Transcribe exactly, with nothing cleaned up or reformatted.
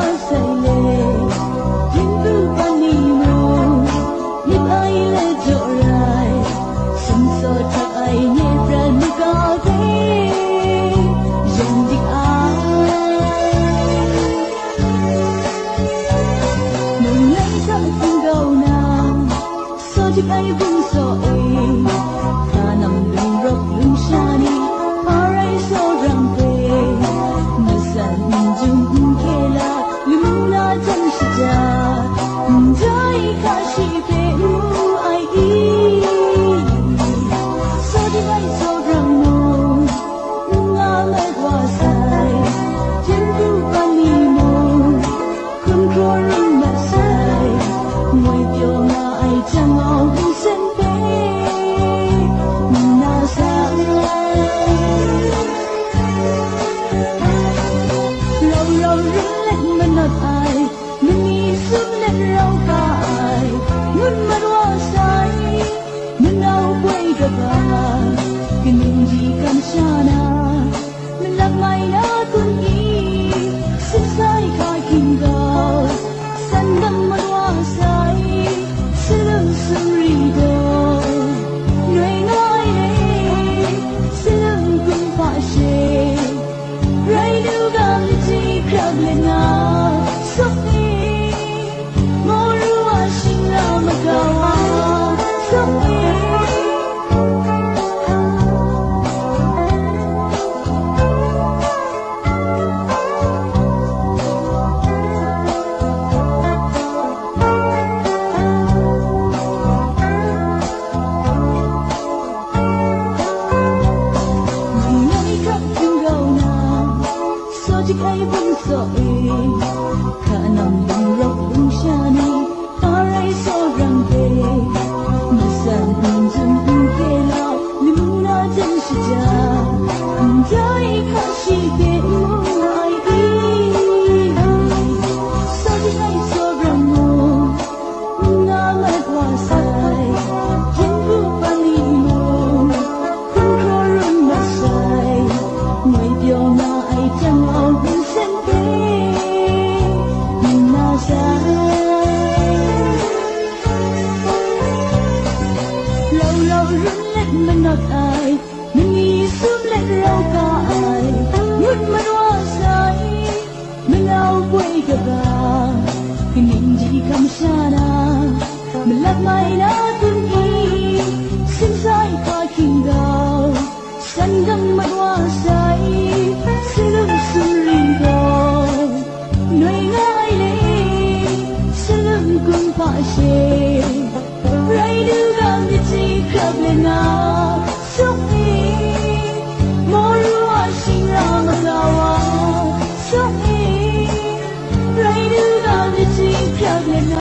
Sai le, Hindu pani mung, myit ai let jaw rai, sumsaw htak ai nye pran maga hpe, yawng dik ai. Mung lai hkam hpung kau na, Saw dik ai bung saw e, hka nam lung rawk lung sha ni, hpa rai saw rang hpe, matsan n jum n hkye la, lamu na jan shaja, ndai hka shi hpe ngu ai i. Saw dik ai saw rang mung, n nga mat wa sai, Htingnu pani mung, hkun hkraw ring mat sai, ngoi pyaw nga ai jang-au nsen hpe, nna sa ai. Rau rau ring let manawt ai, mani sum let rau ka ai, ngut mat wa sai, manau poi kaba, kaning di kamsha na, malak mai na kun i, sin sai hka hkying gau, san dang mat wa sai, salum sumri gaw, noi nga ai le, salum kum hpa she, rai lu ga machyi hkrap let nga, suk e, Mawru a shingra makau a, suk e. Ngai hkap hpung kau na, saw dik ai bung saw e, hka nam lung rawk lung sha ni, hpa rai saw rang hpe, matsan n jum n hkye la, lamu na jan shaja, ndai hka shi hpe ngu ai i, saw dik ai saw rang mung, n nga mat wa sai, Htingnu pani mung, hkun hkraw rum mat sai, ngoi pyaw nga ai jang-au nsen hpe, nna sa ai. Rau rau rum let manawt ai, mani sum let rau ka ai, ngut mat wa sai, manau poi kaba, kaning di kamsha na, malak mai na kun i, sin sai hka hkying gau, san dang mat wa sai, salum sumri gaw, noi nga ai le, salum kum hpa she, rai lu ga machyi hkrap let nga, suk e, Mawru a shingra makau a,